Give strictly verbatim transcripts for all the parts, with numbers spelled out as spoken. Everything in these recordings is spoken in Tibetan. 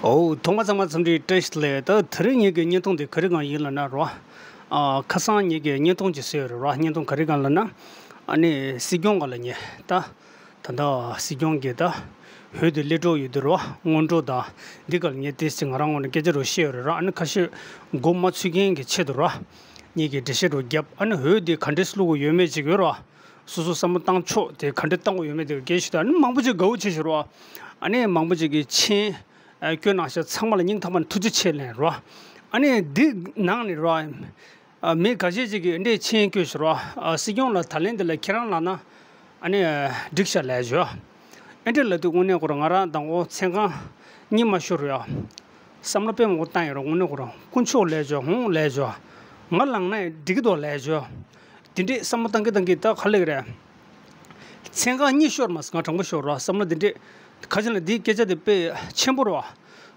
ཨོ། ཐོག་མ་ཚང་མ་འཚམས་འདྲི་བཀྲ་ཤིས་བདེ་ལེགས། ད་དེ་རིང་ངེད་ཀྱི་བརྙན་ཐུང་དེ་ག་རེ་གང་ཡིན་ལབ་ན་རོ། ཨ། ཁ་སང་ངེད་ཀྱི་བརྙན་ཐུང་ཅིག་བཟོས་ཡོད་རེད་རོ། བརྙན་ཐུང་ག་རེ་གང་ལབ་ན། ཨ་ནི་སྲིད་སྐྱོང་སྒང་ལ་ངས་ད། ད་ལྟ་སྲིད་སྐྱོང་གི་ད། འོས་དེ་སླེབས་འགྲོ་ཡོད་དུས་རོ། སྔོན་འགྲོ་དང་འདི་སྒང་ལ་ངས་ཏོག་ཙམ་ང་རང་ངོས་ནས་སྐད་ཆ་རོ་བཤད་ཡོད་རེད་རོ། ཨ་ནི་ཁ་ཤས་མགོ་མ་ཚོས་མཁན་གྱི་ཆེད་དུ་རོ། ངེད་ཀྱི་འགྲེལ་བཤད་རོ་བརྒྱབ། ཨ་ནི་འོས་དེ་ག་འདྲས་བླུག་དགོས་ཡོད་མེད་ཅིག་ཡོད་རོ། སོ་སོ་བསམ་བློ་བཏང་ཕྱོགས་དེ་ག་འདྲས་བཏང་དགོས་ཡོད་མེད་དེ་སྐད་ཆ་ཞུ་དུས། ཨ་ནི་མང་པོ་ཅིག་དགའ་བོ་བྱེད་བཞིན་རོ། ཨ་ནི་མང་པོ་ཅིག་གིས་མཆན་ཨ་བསྐྱོན་གནང་ཤག་ཚང་མ་ལ་སྙིང་ཐག་པ་ནས་ཐུགས་རྗེ་ཆེ་ལབ་རོ། ཨ་ནི་འདི་ནང་ནས་རོ། ཨ། མི་ཁ་ཤས་ཅིག་གིས་འདི་འདྲས་མཆན་བཀོད་ཤག་རོ། ཨ། སྲིད་སྐྱོང་ལགས་ད་ལན་འདི་ལ་ཁྱེད་རང་ལབ་ན་ཨ་ནི་འགྲིག་ཤག་ལབ་ཤག་ཨ་འདྲས་ལབ་དུས་དངོས་གནས་ཁོ་རང་ང་རང་མདང་དགོང་མཚན་གང་གཉིད་མ་ཤོར་ཡ། བསམ་བློ་དཔེ་མང་པོ་བཏང་ཡོད་རོ། དངོས་གནས་ཁོ་རང་དཀོན་མཆོག་ལབ་ཤག་ཧོང་ལབ་ཤག་ང་ལངས་ན་འགྲིག་གི་འདུག་ལབ་ཤག་དེ་འདྲས་བསམ་བློ་བཏང་གི་བཏང་གི་ད་ག་ལེ་གི་རེད། མཚན་གང་གཉིད་ཤོར་མ་སོང་། ང་དྲང་པོ་ཤོར་རོ། བསམ་བློ་འདི་འདྲས་ག་ཅི་ལ་འདིའི་སྐད་ཆ་དེ་དཔེ་ཆེན་པོ་རོ།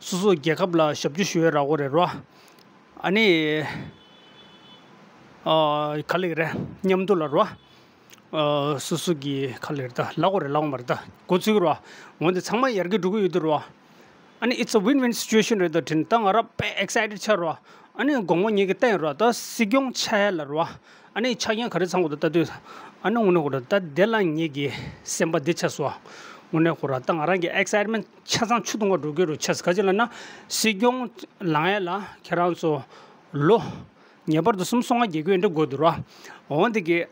སོ་སོ་རྒྱལ་ཁབ་ལ་ཞབས་ཕྱི་ཞུ་ཡས་རག་གོ་རེད་རོ། ཨ་ནི། ཨ། ག་ལེ་གི་རེད། མཉམ་དུ་ལ་རོ། ཨ། སོ་སོ་གི་ག་ལེ་རེད་ད། ལབ་གོ་རེད་ལབ་གོ་མ་རེད་ད། འགོ་ཚུགས་རོ། འོན་ཏེ་ཚང་མ་ཡར་རྒྱས་འགྲོ་གི་ཡོད་དུས་རོ། ཨ་ནི་it's a win win situation རེད་ད། དྲན་ད་ང་རང་དཔེ་excited ཆགས་རོ། ཨ་ནི་དགོང་མོ་ངེད་ཀྱི་བསྟན་རོ། ད་སྲིད་སྐྱོང་ཆགས་ཡ་ལ་རོ། ཨ་ནི་ཆ་རྐྱེན་ག་རེ་ཚང་དགོས་ད་ལྟ་དུས། ཨ་ནི་དངོས་གནས་ཁོ་ར་ད་དེ་ལ་ངེད་ཀྱི་སེམས་པ་འདི་ཆགས་སོང་། དངོས་གནས་ཁོ་ར་ད་ང་རང་གི་excitement ཆ་ཚང་ཆུ་བཏུང་བ་འགྲོ་གི་རོ། ཆགས་ག་ཅི་ལབ་ན། སྲིད་སྐྱོང་ལངས་ཡ་ལ་ཁྱེད་རང་ཚོ་ལོ་ངེས་པར་དུ་གསུམ་སོ་ལྔ་བརྒྱད་དགུ་འདྲ་དགོས་འདུག་རོ། འོན་ཏེ་གི་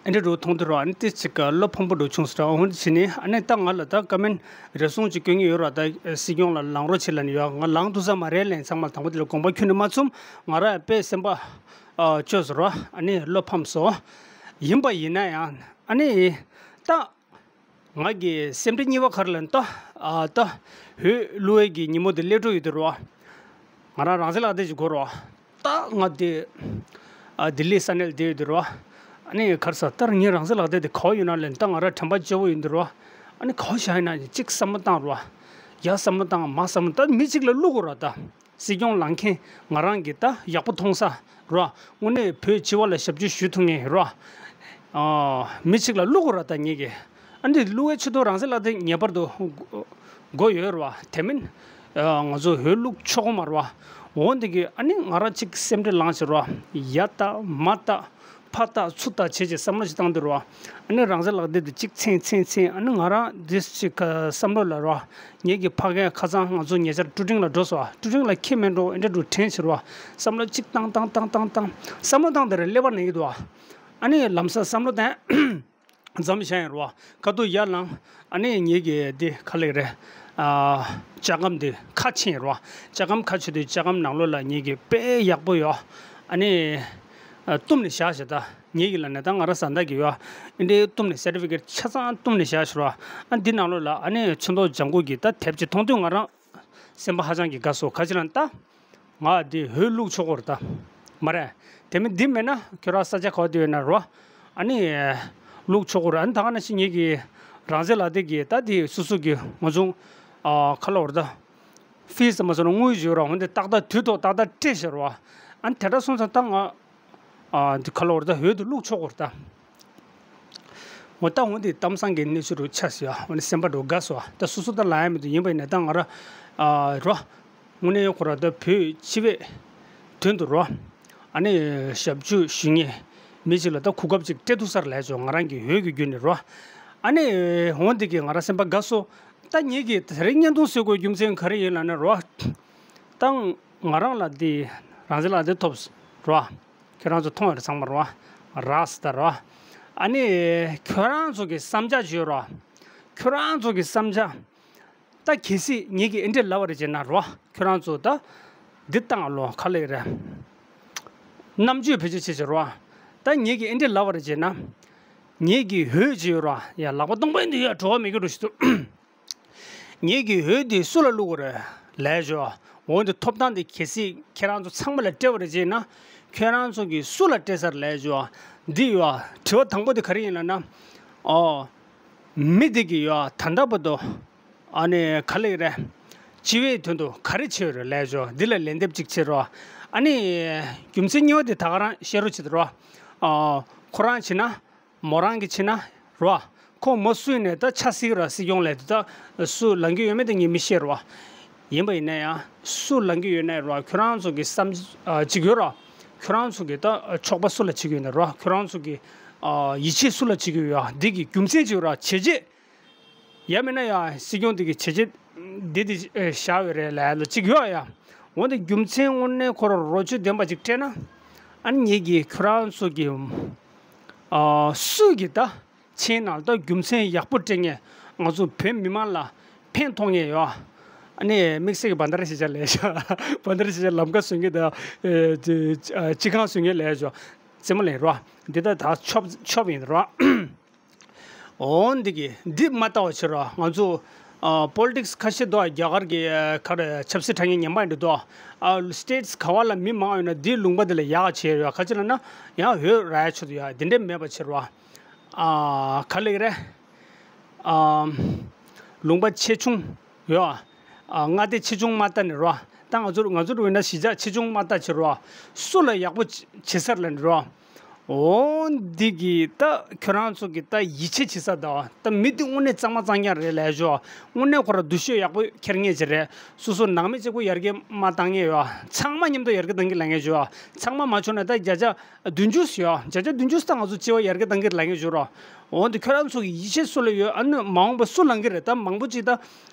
ཨེ་འདྲ་རུ་མཐོང་དུས་རོ། ཨ་ནི་ཏི་ཅིག་བློ་ཕམ་པོ་འགྲོ་བྱུང་ཟེར་རོ། འོན་ཏེ་བྱས་ནས་ཨ་ནི་ད་ང་ལ་ད་ཀ་མེན་རེ་ཟུང་ཅིག་སྐྱོན་གྱི་ཡོད་རོ། ད་སྲིད་སྐྱོང་ལ་ལངས་རོགས་བྱེད་ལབ་ནས་ཡོད། ང་ལངས་ཐུབ་ས་མ་རེད་ལན། ཚང་མ་དང་པོ་དེ་ལ་དགོངས་པ་ཁྱོན་ནས་མ་ཚོམ། ང་རང་དཔེ་སེམས་པ་ཨ་སྐྱོ་ཟེར་རོ། ཨ་ནི་བློ་ཕམ་སོང་། ཡིན་པ་ཡིན་ན་ཡང་ཨ་ནི་ད། ང་གི་སེམས་ཁྲལ་གཉིས་པ་ག་རེ་ལབ་ན་ད། ཨ། ད་འོས་བླུག་ཡས་ཀྱི་ཉིན་མོ་དེ་སླེབས་འགྲོ་ཡོད་དུས་རོ། ང་རང་རང་བཙན་ལག་དེབ་ཅིག་དགོས་རོ། ད་ང་དེ། ཨ། ལྡི་ལི་ས་གནས་ལ་བསྡད་ཡོད་དུས་རོ། ཨ་ནི་ག་རེ་ཟ། ད་ངའི་རང་བཙན་ལག་དེབ་དེ་ག་པར་ཡོད་ན་ལབ་ནས། ད་ང་རང་དྲན་པ་བརྗེ་པོ་ཡོད་དུས་རོ། ཨ་ནི་ག་པར་བཞག་ཡིན་ན་ཅིག་བསམ་བློ་བཏང་རོ། ཡར་བསམ་བློ་བཏང་མར་བསམ་བློ། ད་མི་གཅིག་ལ་བླུག་དགོས་རོ་ད། སྲིད་སྐྱོང་ལངས་མཁན་ང་རང་གི་ད་ཡག་པོ་མཐོང་ས་རོ། དངོས་གནས་བོད་སྤྱི་པ་ལ་ཞབས་ཕྱི་ཞུ་ཐུབ་མཁན་རོ། ཨ། མི་གཅིག་ལ་བླུག་དགོས་ར་ད་ངེད་ཀྱིས། ཨ་འདི་བླུག་པའི་ཆེད་དུ་རང་བཙན་ལག་དེབ་ངེས་པར་དུ་དགོས་ཡོད་རོ། དེ་མིན་ཨ་ང་ཚོ་འོས་བླུག་ཆོག་གོ་མ་རོ། འོ་འདི་གི་ཨ་ནི་ང་རང་གཅིག་སེམས་ཁྲལ་ལངས་བྱས་རོ། ཡ་ད་མ་ད། ཕ་ལྟ་ཚུར་ལྟ་བྱེད་ཅེས་བསམ་བློ་ཞིག་བཏང་དུས་རོ། ཨ་ནི་རང་བཙན་ལག་དེབ་དེ་གཅིག་འཚེང་འཚེང་འཚེང་། ཨ་ནི་ང་རང་འདི་ཅིག་བསམ་བློ་ལ་རོ། ངེད་ཀྱི་ཕ་རྒན་ཁ་སང་ང་ཚོ་ཉེ་ཆར་ཀྲུ་ཀྲིང་ལ་འགྲོ་སོང་། ཀྲུ་ཀྲིང་ལ་ཁྱེད་མེད་འགྲོ། ཨེ་འདྲ་འགྲོ་དྲན་ཕྱིར་རོ། བསམ་བློ་གཅིག་བཏང་བཏང་བཏང་བཏང་། བསམ་བློ་བཏང་དེ་རེ་ཀླད་པ་ན་གི་འདུག་ཨ་ནི་ལམ་སང་བསམ་བློ་བཏང་། མཚམས་བཞག་ཡིན་རོ། ཁ་ཐུག་ཡར་ལངས། ཨ་ནི་ངེད་ཀྱི་འདི་ག་ལེ་རེད། ཨ། ལྕགས་སྒམ་འདི་ཁ་ཕྱེ་ཡིན་རོ། ལྕགས་སྒམ་ཁ་ཕྱེ་དུས་ལྕགས་སྒམ་ནང་ལོགས་ལ་ངེད་ཀྱི་དཔེ་ཡག་པོ་ཡོད། ཨ་ནི་ཨ་བཏུམས་ནས་བཞག་བཞག་ད་ངེད་ཀྱི་ལ་ནས་ད་ང་རང་བཟའ་ཟླ་གི་ཡོད། ཨ་འདྲའི་བཏུམས་ནས་སེར་ཊི་ཕི་ཀེཊ་ཆ་ཚང་བཏུམས་ནས་བཞག་བཞག་རོ། ཨ་འདི་ནང་ལོགས་ལ་ཨ་ནི་ཚོན་མདོག་ལྗང་གུ་གི་ད་དེབ་ཅིག་མཐོང་དུས་ང་རང་སེམས་པ་ཧ་ཅང་གི་དགའ་སོང་། ག་ཅི་ལབ་ན་ད། ང་འདི་འོས་བླུག་ཆོག་གོ་རེད་ད། མ་རེད། དེ་མིན་འདི་མེད་ན་ཁྱོད་རང་ས་ཆ་ག་པར་བསྡད་ཡོད་ན་རོ། ཨ་ནི་བླུག་ཆོག་གོ་རེད། ཨ་ནི་ད་ག་ནང་བཞིན་ངེད་ཀྱི་རང་བཙན་ལག་དེབ་ཀྱི་ད་འདི་སོ་སོ་གི་ང་ཚོ་ཨ་ག་ལབ་དགོས་རེད་ད། ཕི་ཟེར་མ་སོང་ན་དངུལ་ཡོད་རོ། འོན་ཏེ་ཏག་ཏག་དུས་ཐོག་ཏག་ཏག་སྤྲད་ཤག་རོ། ཨ་ནི་དེ་འདྲ་སོང་ཙང་ད་ང་ཨ་འདི་ག་ལབ་དགོས་རེད་ད། འོས་དེ་བླུག་ཆོག་གོ་རེད་ད། འོ་ད་འོ་འདི་གཏམ་བཟང་གི་གནས་ཚུལ་རུ་ཆགས་སོང་ཡ། འོ་ནི་སེམས་པ་རུ་དགའ་སོང་། ད་སོ་སོ་ད་ལ་ཡ་མི་འདུག་ཡིན་པ་ཡིན་ན་ད་ང་ར་ཨ་རོ། དངོས་གནས་ཁོ་ར་ད་བོད་སྤྱི་པའི་དོན་དུ་རོ། ཨ་ནི་ཞབས་ཕྱི་ཞུ་མཁན་མི་ཞིག་ལ་ད་གོ་སྐབས་ཅིག་སྤྲད་ཐུབ་ས་རེད་ལབ་བྱུང་། ང་རང་གི་འོས་ཀྱི་བརྒྱུད་ནས་རོ། ཨ་ནི་འོ་འདི་གིས་ང་ར་སེམས་པ་དགའ་སོང་། ད་ངེད་ཀྱིས་དེ་རིང་བརྙན་ཐུང་བཟོ་དགོས་རྒྱུ་མཚན་ག་རེ་ཡིན་ལབ་ན་རོ། ད་ང་རང་ལ་འདི་རང་བཙན་ལག་དེབ་ཐོབ་རོ། ཁྱོད་རང་ཚོ་མཐོང་ཡོད་རེད་ཚང་མ་རོ། རག་སོང་ད་རོ། ཨ་ནི་ཁྱོད་རང་ཚོ་གི་བསམ་འཆར་བརྗོད་རོ། ཁྱོད་རང་ཚོ་གི་བསམ་འཆར། ད་གལ་སྲིད་ངེད་ཀྱིས་ཨེ་འདྲས་ལབ་པ་རེད་ཅེ་ན་རོ། ཁྱོད་རང་ཚོ་ད་འདི་བཏང་ལོ་ག་ལེ་རེད། རྣམ་དཔྱོད་བེད་སྤྱོད་བྱེད་ཅེ་རོ། ད་ངེད་ཀྱིས་ཨེ་འདྲས་ལབ་པ་རེད་ཅེ་ན། ངེད་ཀྱི་འོས་ཅིག་ཡོད་རོ། ཡ་ལག་པ་སྟོང་པ་འདི་ཡ་བྲོ་བ་མེད་ཀྱི་འགྲོ་ཞིག་འདུག་ངེད་ཀྱི་འོས་འདི་སུ་ལ་བླུག་དགོས་རེད་ལབ་ཞོག་འོ་འདི་ཐོབ་ཐང་འདི་གལ་སྲིད་ཁྱེད་རང་ཚོ་ཚང་མ་ལ་སྤྲད་པ་རེད་ཅེ་ན། ཁྱོད་རང་ཚོ་གིས་སུ་ལ་སྤྲད་ས་རེད་ལབ་ཞོག་འདི་ཡོད། དྲི་བ་དང་པོ་འདི་ག་རེ་ཡིན་ལབ་ན། ཨོ། མི་འདི་གིས་ཡོད་ད་ལྟ་བར་དུ། ཨ་ནི་ག་ལེ་རེད། སྤྱི་པའི་དོན་དུ་ག་རེ་བྱས་ཡོད་རེད་ལབ་ཞོག་འདི་ལ་ལན་འདེབས་ཅིག་བྱེད་རོགས། ཨ་ནི། རྒྱུ་མཚན་གཉིས་པ་འདི་ད་ག་རང་བཤད་རོགས་བྱེད་དོ་རོགས། ཨོ། ཁོ་རང་བྱེད་ན། མོ་རང་གིས་བྱེད་ན་རོ། ཁོ་མོ་སུ་ཡིན་ནའི་ད་ཆ་སྲིད་ར་སྲིད་སྐྱོང་ལས་དེ་ད་སུ་ལངས་ཀྱི་ཡོད་མེད་དེ་ངས་མི་ཤེས་རོ། ཡིན་པ་ཡིན་ན་ཡང་སུ་ལངས་ཀྱི་ཡོད་ན་རོ། ཁྱོད་རང་ཚོ་གི་བསམ་ཨ་གཅིག་ཡོད་རོ། ཁྱོད་རང་ཚོ་གི་ད་ཆོག་པ་སུ་ལ་བྱེད་ཀྱི་ཡོད་ན་རོ། ཁྱོད་རང་ཚོ་གི་ཨ་ཡིད་ཆེས་སུ་ལ་བྱེད་ཀྱི་ཡོད་ཨ། འདི་གི་རྒྱུ་མཚན་གཅིག་ཡོད་རོ། བྱས་རྗེས། ཡང་མིན་ན་ཡང་སྲིད་སྐྱོང་དེ་གི་བྱས་རྗེས་འདི་དེ་བཞག་ཡོད་རེད་ལབ་ལ་གཅིག་ཡོད་ཡ། འོན་ཏེ་རྒྱུ་མཚན་དངོས་གནས་ཁོ་རང་རོ་བཅུད་ལྡན་པ་ཅིག་སྤྲད་ན། ཨ་ནི་ངེད་ཀྱིས་ཁྱོད་རང་ཚོ་གི་ཨ་སུས་ཀྱིས་ད་ཆེན་ནང་ད་རྒྱུ་མཚན་ཡག་པོ་སྤྲད་ངེས། ང་ཚོ་བོད་མི་མང་ལ་ཕན་ཐོགས་ངེས་ཡོད། ཨ་ནི་དམིགས་བསལ་གྱི་བན་དར་ཤེས་བྱ་ལས་བྱ། བན་དར་ཤེས་བྱ་ལམ་ཁ་བཟོ་ངེས་ད་སྤྱི་ཁང་བཟོ་ངེས་ལས་བྱ། རྩེད་མོ་ལེན་རོགས། འདི་ད་ད་ཆོབ་ཆོབ་ཡིན་རོགས། འོ་འདི་གི་འདི་མ་ལྟ་བ་བྱེད་རོགས། ང་ཚོ་ཨ་པོ་ལི་ཊིག་སི་ཁ་ཤས་འདུག་རྒྱ་གར་གི་ཨ་ག་རེ་ཆབ་སྲིད་དྲ་བརྙན་ཉན་པ་འདི་འདུག་ཨ་སི་ཊེ་ཊི་སི་ག་བ་ལ་མི་མང་ཡོད་ན་འདིའི་ལུང་པ་འདི་ལ་ཡག་བྱེད་རོགས། ག་ཅི་ལབ་ན་ཡང་འོས་རག་ཆོག་འདུག་ཡ། འདི་འདྲས་མེད་པ་བྱེད་རོགས། ཨ་ག་ལེགས་རེད། ཨ་ལུང་པ་ཆེ་ཆུང་ཡོད། ཨ་མངའ་སྡེ་ཆེ་ཆུང་མ་ལྟ་ནས་རོགས། ད་ང་ཚོར་ང་ཚོར་འོས་ན་གཞིས་ཆགས་ཆེ་ཆུང་མ་ལྟ་བྱེད་རོགས། སུ་ལ་ཡག་པོ་བྱེད་ས་ལ་ནས་རོགས། འོ་འདི་གི་ད་ཁྱོད་རང་ཚོ་གི་ད་ཡིད་ཆེས་བྱེད་ས་ད་ད་མི་འདི་དངོས་གནས་གཙང་མ་གཙང་རྐྱང་རེད་ལབ་ཞོ། དངོས་གནས་ཁོ་ར་འདུ་ཤེས་ཡག་པོ་འཁྱེར་ངེས་ཅིག་རེད། སོ་སོ་ནང་མི་གཅིག་པུ་ཡར་རྒྱས་མ་བཏང་ངེས་ཡོད། ཚང་མ་མཉམ་དུ་ཡར་རྒྱས་བཏང་གི་ལབ་ངེས་ཞོ། ཚང་མ་མ་བྱུང་ན་ད་བརྒྱ་ཆ་བདུན་ཅུ་ཡོད། བརྒྱ་ཆ་བདུན་ཅུ་ད་ང་ཚོ་སྤྱི་བ་ཡར་རྒྱས་བཏང་གི་ལབ་ངེས་ཞོ་རོ། འོ་འདི་ཁྱོད་རང་ཚོ་གི་ཡིད་ཆེས་སུ་ལ་ཡོད། ཨ་ནི་མ་འོངས་པ་སུ་ལང་གི་རེད། ད་མང་པོ་ཅིག་ད་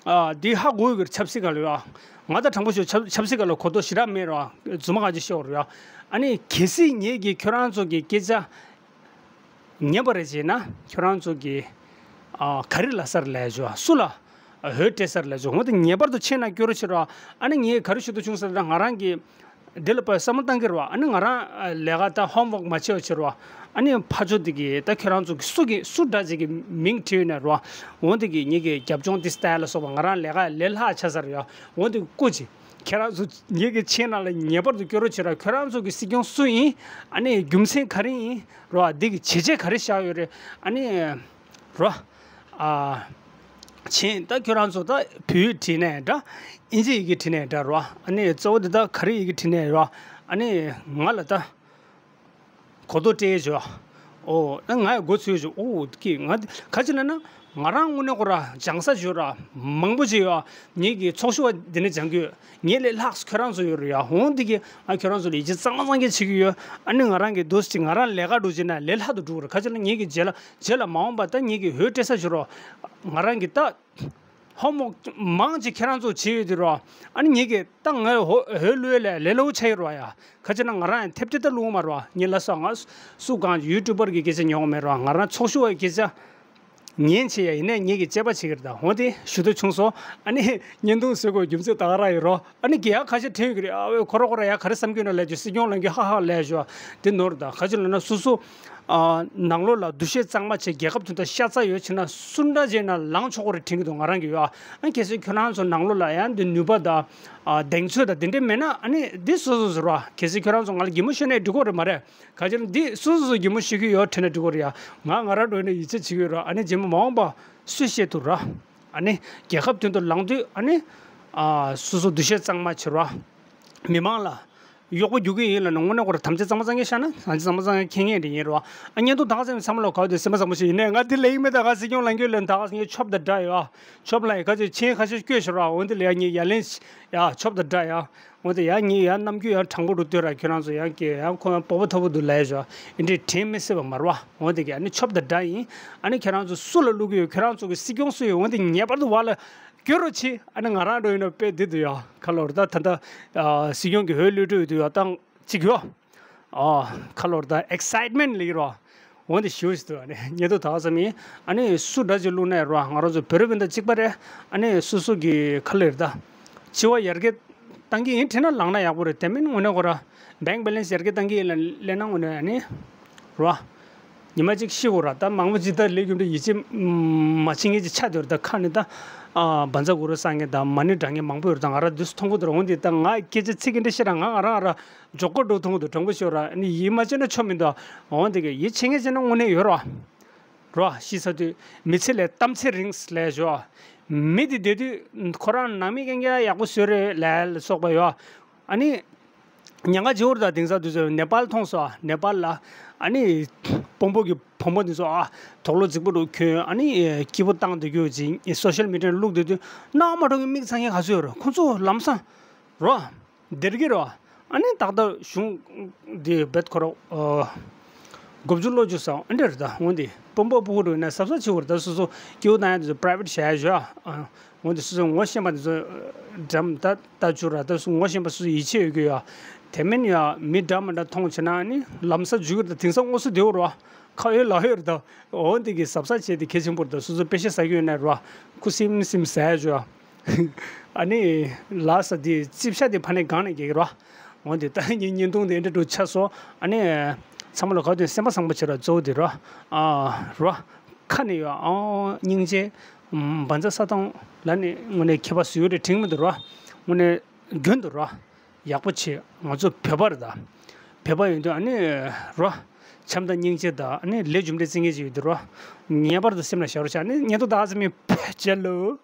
འདི་ཧ་གོ་གི་རེད། ཆབ་སྲིད་ག་ལ་ཡོད། ང་ད་དྲང་པོ་ཞུ། ཆབ་ཆབ་སྲིད་ག་ལ་གོ་རྟོགས་ཞེ་དྲག་མེད་རོ། རྫུན་མ་གང་ཅི་ཤོར་རོ། ཨ་ནི་གལ་སྲིད་ངེད་ཀྱིས་ཁྱོད་རང་ཚོ་གི་སྐད་ཆ་ཉན་པ་རེད་ཅེ་ན། ཁྱོད་རང་ཚོ་གི་ཨ་ག་རེ་ལ་སར་ལས་བྱོས། སུ་ལ་འོས་སྤྲད་སར་ལས་བྱོས། འོ་དེ་ངེས་པར་དུ་ཆེ་ན་སྐྱོ་རོ་ཆེ་རོ། ཨ་ནི་ངས་ག་རེ་ཞུ་དུ་བྱུང་ཟེར་ན་ང་རང་གི་འདི་ལ་བསམ་བློ་བཏང་གི་རོ། ཨ་ནི་ང་རང་ལས་ཀ་ད་ཧོམ་ཝོག་མ་བྱེད་བྱེད་རོ། ཨ་ནི་ཕ་ཆོ་དེ་གི་ད་ཁྱོད་རང་ཚོ་གི་སུ་གི་སུ་འདྲ་ཅིག་གི་མིང་བྲིས་ཡོད་ན་རོ། འོ་དེ་གི་ངེད་ཀྱི་རྒྱབ་ལྗོངས་དེ་སྟ་ལ་སོགས་པ་ང་རང་ལས་ཀ་ལས་ལྷག་ཆ་ས་རེད་ཡ། འོ་དེ་སྐུ་ཅི། ཁྱེད་རང་ཚོ་ངེད་ཀྱི་ཆེ་ན་ལ་ངེས་པར་དུ་སྐྱོ་རོ་བྱེད་ར། ཁྱོད་རང་ཚོ་གི་སྲིད་སྐྱོང་སུ་ཡིན། ཨ་ནི་རྒྱུ་མཚན་ག་རེ་ཡིན་རོ། འདི་གི་བྱས་རྗེས་ག་རེ་བཞག་ཡོད་རེད། ཨ་ནི་རོ། ཨ་ཆེན་ད་ཁྱོད་རང་ཚོ་ད་བོད་ཡིག་བྲིས་ནས་འདྲ། ཨིན་ཇི་ཡི་གེ་བྲིས་ནས་འདྲ་རོ། ཨ་ནི་གཙོ་བོ་འདི་ད་ག་རེ་ཡི་གེ་བྲིས་ནས་རོ། ཨ་ནི་ང་ལ་ད། གོ་རྟོགས་སྤྲད་བྱོས། ཨོ་ན་ང་ཡི་མགོ་ཚོས་བྱོས། ཨོ་ཀི་ང་ག་ཅི་ལ་ན་ང་རང་དངོས་གནས་ཁོ་ར་སྦྱང་ས་བྱོས་ར་མང་པོ་བྱས་ཡོད། ངེད་ཀྱི་ཚོགས་ཞུགས་པ་འདི་ནས་སྦྱང་གི་ཡོད། ངེད་ལས་ལྷག་ཁྱོད་རང་ཚོ་ཡོད་རེད་ཡ། འོང་འདི་གི་ང་ཁྱོད་རང་ཚོ་ལ་ཡིད་ཆེས་གཙང་མ་གཙང་རྐྱང་བྱེད་ཀྱི་ཡོད། ཨ་ནི་ང་རང་གི་འདུག་ཅིག་ང་རང་ལས་ཀ་འགྲོ་བྱས་ན་ལས་སླ་དུ་འགྲོ་གི་རེད། ག་ཅི་ལ་ངེད་ཀྱི་རྗེས་ལ་རྗེས་ལ་མ་འོངས་པ་ད་ངེད་ཀྱི་འོས་སྤྲད་ས་བྱོས་རོགས། ང་རང་གི་ད། ཧོམ་ཝོག་མང་ཅིག་ཁྱེད་རང་ཚོ་བྱེད་ཡོད་དེ་རོ། ཨ་ནི་ངེད་ཀྱི་ད་ངའི་ཧོ་ཧོས་ལུས་ལས་ལས་སླ་བོ་ཆགས་ཡོད་རོ་ཡ། ཁ་ཅིག་ན་ང་རང་ཡང་ཐེབས་ཏེ་ད་བླུགས་མ་རོ། ངས་ལ་སོགས་ང་སུ་གང་ཡུ་ཊུབ་པར་གྱི་སྐད་ཆ་ཉོ་གི་མེད་རོ། ང་རང་ཚོགས་ཞུགས་པའི་སྐད་ཆ་ཉན་ཆེ་ཡ། ཡིན་ནས་ངེད་ཀྱི་དཔྱད་པ་བྱེད་ཀྱི་རེད། ད་འོ་དེ་ཞུ་དུ་བྱུང་སོ། ཨ་ནི་བརྙན་ཐུང་བཟོ་དགོས་རྒྱུ་མཚན་ད་ག་རང་ཡིན་རོ། ཨ་ནི་རྒྱལ་ཁ་ཤས་དྲན་ཡོད་ཀྱི་རེད། ཨ་ཝེ་ཁོ་ར་ཁོ་ར་ཡ་ག་རེ་བསམ་གྱི་ཡོད་ན་ལས་ཀྱི་སྲིད་སྐྱོང་ལངས་ཀྱི་ཧ་ཧ་ལས་ཞོ། དེ་ནོར་ད་ཁ་ཅིག་ལ་ན་སོ་སོ། ཨ་ནང་ལོགས་ལ་འདུ་ཤེས་གཙང་མ་བྱས་རྒྱལ་ཁབ་དོན་དག་ཤ་ཚ་ཡོད་བྱས་ན་སུ་འདྲ་བྱས་ན་ལངས་ཆོག་གོ་རེད་དྲན་གྱི་འདུག་ང་རང་གི་ཡོད་ཨ། ཨ་གལ་སྲིད་ཁྱོད་རང་ཚོ་ནང་ལོགས་ལ་ཡང་འདི་ནུས་པ་དང་ཨ་གདེང་ཚོད་དང་དེ་འདྲས་མེད་ན་ཨ་ནི་འདི་སོ་སོ་ཟེར་བ། གལ་སྲིད་ཁྱོད་རང་ཚོ་ང་ལ་གད་མོ་ཤོར་ནས་འགྲིག་གོ་རེད་མ་རེད། ག་ཅི་ན་འདི་སོ་སོ་ཚོ་གད་མོ་ཤོར་གྱི་ཡོད་དྲན་ན་འགྲིག་གོ་རེད་ཡ། ང་ང་རང་འགྲོ་ཡིན་ན་ཡིད་ཆེས་བྱེད་ཀྱི་ཡོད་ར། ཨ་ནི་རྗེས་མ་མ་འོངས་པ་སུས་ཤེས་ཐུབ་ར། ཨ་ནི་རྒྱལ་ཁབ་དོན་དུ་ལངས་དུས་ཨ་ནི་ཨ་སོ་སོ་འདུ་ཤེས་གཙང་མ་བྱེད་ར། མི་མང་ལ་གཡོག་པོ་རྒྱུག་གི་ཡིན་ལབ་ན་དངོས་གནས་ཁོ་རང་དམ་བཅའ་གཙང་མ་གཙང་རྐྱང་བཞག་ན་དམ་བཅའ་གཙང་མ་གཙང་རྐྱང་འཁྱེར་མཁན་དེ་ཡིན་རེད་བ། ཨ་བརྙན་ཐུང་དག་ཙམ་བསམ་བློ་ག་བ་དེ་སེམས་པ་བཟང་པོ་ཞིག་ཡིན་ནའི་ང་དེ་ལས་ཡིན་མེད། ད་ག་སྲིད་སྐྱོང་ལངས་རྒྱུ་ལས་ད་ག་ངས་ཆོབ་དང་འདྲ་ཡོད་ཨ། ཆོབ་ལ་ཡི་ག་ཚོད་ཆེན་ཁ་ཤས་སྐྱོད་ཤོར་བ། འོན་ཏེ་ལས་ཡ་ངས་ཡ་ལན་ཡ་ཆོབ་དང་འདྲ་ཡ། འོན་ཏེ་ཡ་ངས་ཡ་ནམ་རྒྱུན་ཡ་དྲང་པོ་རུ་སྡོད་ར། ཁྱོད་རང་ཚོ་ཡང་སྐྱེ་ཡང་ཁོ་ཡང་སྤོབས་པ་མཐོ་པོ་འདུག་ལས་ཡོད་ཨ། འདི་འདྲའི་དྲན་མི་སྲིད་པ་མ་རེད་བ། འོན་ཏེ་གི་ཨ་ནི་ཆོབ་དང་འདྲ་ཡིན། ཨ་ནི་ཁྱེད་རང་ཚོ་སུ་ལ་བླུག་གི་ཡོད། ཁྱེད་རང་ཚོ་གི་སྲིད་སྐྱོང་སུ་ཡོད། འོན་ཏེ་ངེས་པར་དུ་བ་ལ། སྐྱོ་རུ་ཆེ། ཨ་ནི་ང་རང་འགྲོ་ཡིན་ན་དཔེ་འདི་འདུག་ཡ། ཁ་ལོར་ད་ད་ད་ཨ་སྲིད་སྐྱོང་གི་འོས་བླུག་འགྲོ་ཡི་འདུག་ཡ། ཏང་གཅིག་ཡོ། ཨ་ཁ་ལོར་ད་ཨེག་སའིཊ་མེན་ཊི་ལེགས་རོ། འོན་ཏེ་ཞུ་ཞིག་འདུག་ཨ་ནི་ཉེ་དུ་དག་ཙམ་ཡིན། ཨ་ནི་སུ་འདྲ་ཅིག་བླུག་ན་ཡ་རོ། ང་རང་ཚོ་བོད་རིགས་སྤུན་ཟླ་གཅིག་པ་རེད། ཨ་ནི་སོ་སོ་གི་ཁ་ལོར་ད་སྤྱི་བ་ཡར་རྒྱས་བཏང་གི་ཡིན་དྲན་ན་ལངས་ན་ཡག་པོ་རེད། དེ་མིན་དངོས་གནས་ཁོ་ར་བེང་བེ་ལེན་སི་ཡར་རྒྱས་བཏང་གི་ཡིན་ལབ་ན་དངོས་གནས་ཨ་ནི་རོ། ཉི་མ་གཅིག་ཤི་དགོས་ར། ད་མང་པོ་ཅིག་ད་ལས་རྒྱུ་འབྲས་ཡིད་ཆེས་མ་བྱེད་མཁན་ཅིག་ཆགས་བསྡད་ཡོད་རེད། ད་ཁ་ནས་ད་ཨ་བཛྲ་གུ་རུ་བསང་མཁན་དང་མ་ཎི་བགྲང་མཁན་མང་པོ་ཡོད་རེད། ད་ང་རང་འདུག་སེ་མཐོང་གི་འདུག་ར། འོན་ཏེ་ད་ང་སྐད་ཆ་ཚིག་གི་འདྲ་བཤད་ར་ང་ང་རང་ར་འཇོག་གོ་འགྲོ་མཐོང་གི་འདུག་དྲང་པོ་ཤོད་ར། ཨ་ནི་ཡིད་མ་ཆེས་ན་ཆོ་མི་འདུག་འོན་ཏེ་གི་ཡིད་ཆེས་མཁན་བྱས་ན་དངོས་གནས་ཡོད་ར། ར་ཤི་ཚར་དུས་མི་ཚེ་ལས་གཏམ་ཚེ་རིང་ལས་ཞོ། མི་དེ་བསྡད་དུས་ཁོ་རང་ནང་མི་རྐྱང་རྐྱང་ཡག་པོ་བཟོས་རེད་ལབ་ལ་སོགས་པ་ཡོད། ཨ་ནི། ཉེན་ཁ་ཆེ་བོ་རེད། ད་དེང་སང་དུས་ཚོད་ནེ་པཱལ་མཐོང་སོང་ཨ། ནེ་པཱལ་ལ་ཨ་ནི་དཔོན་པོ་གི་བུ་མོ་དེ་ཚོ་ཨ་དུག་ལོག་རྫིག་པོ་རུ་གྱོན། ཨ་ནི་སྐྱིད་པོ་བཏང་བསྡད་རྒྱུ་ཅིག་སོ་ཤལ་མི་ཌི་ཡར་བླུགས་བསྡད་དུས་སྣང་མ་འགྲོ་གི་མིག་ཚང་མཁན་ག་ཚོད་ཡོད་རེད། ཁོ་ཚོ་ལམ་སང་རོ། སྡེར་གྱི་རོ། ཨ་ནི་ཏག་ཏག་གཞུང་འདི་རྦད་ཁོ་རོ། ཨོ། དགུ་བཅུ་ལོ་བཅུ་སོང་ཨ་འདྲ་རེད། ད་འོན་ཏེ་དཔོན་པོ་ཕྲུ་གུ་རུ་ན་གཟབ་གཟབ་བྱེད་དགོས་རེད། ད་སོ་སོ་སྐྱིད་པོ་བཏང་ཡ་དེ་ཚོ་པ་རའི་ཝེ་ཊི་བྱ་ཡ་ཞོ། ཨ། འོན་ཏེ་སོ་སོ་ངོ་ཤེས་པ་དེ་ཚོ་འགྲམ་ད་ལྟ་བཅུག་ར། ད་སོ་ངོ་ཤེས་པ་སོ་སོ་ཡིད་ཆེས་ཡོད་རྒྱུ་ཡོད། དེ་མིན་ཡ་མི་འདྲ་མི་འདྲ་མཐོང་བྱས་ན་ཨ་ནི་ལམ་སང་འཇུ་གི་རེད། ད་དེང་སང་དངོས་སུ་བདེ་བོ་རོ། ཁ་ཡོད་ལག་ཡོད་རེད། ད་འོན་ཏེ་གི་གཟབ་གཟབ་བྱས་ཏེ་གལ་ཆེན་པོ་རེད། ད་སོ་སོ་པེ་ཤ་ཟ་གི་ཡོད་ན་རོ། ཁུ་སིམ་སིམ་ཟ་ཡ་ཞོ། ཨ་ནི་ལ་ས་དེ་རྩིབ་ཤ་དེ་ཕ་ནས་སྒང་ནས་རྒྱག་གི་རོ། འོན་ཏེ་ད་ངའི་བརྙན་ཐུང་དེ་འདྲ་འགྲོ་ཆ་སོང་། ཨ་ནི་ཚང་མ་ལ་ག་དུས་སེམས་པ་བཟང་པོ་བྱེད་རོགས། གཙོ་བོ་དེ་རོ། ཨ་རོ། ཁ་ནས་ཡོད་ཨང་སྙིང་རྗེ། བཛྲ་ས་ཏྭ་ལ་ནི་དངོས་གནས་ཁྱད་པར་བཟོ་ཡོད་རེད། དྲན་གྱི་མི་འདུག་རོ། དངོས་གནས་རྒྱུན་དུ་རོ། ཡག་པོ་བྱེད། ང་ཚོ་བོད་པ་རེད་ད། བོད་པ་ཡིན་དུས་ཨ་ནི་རོ། བྱམས་དང་སྙིང་རྗེ་དང་ཨ་ནི་ལས་རྒྱུ་འབྲས་བརྩི་མཁན་ཅིག་ཡོད་དུས་རོ། ངེས་པར་དུ་སེམས་ལ་བཞག་རོགས་བྱ། ཨ་ནི་བརྙན་ཐུང་ད་ག་ཚོད་མིན་ཕེབས་བྱེད་ལོ།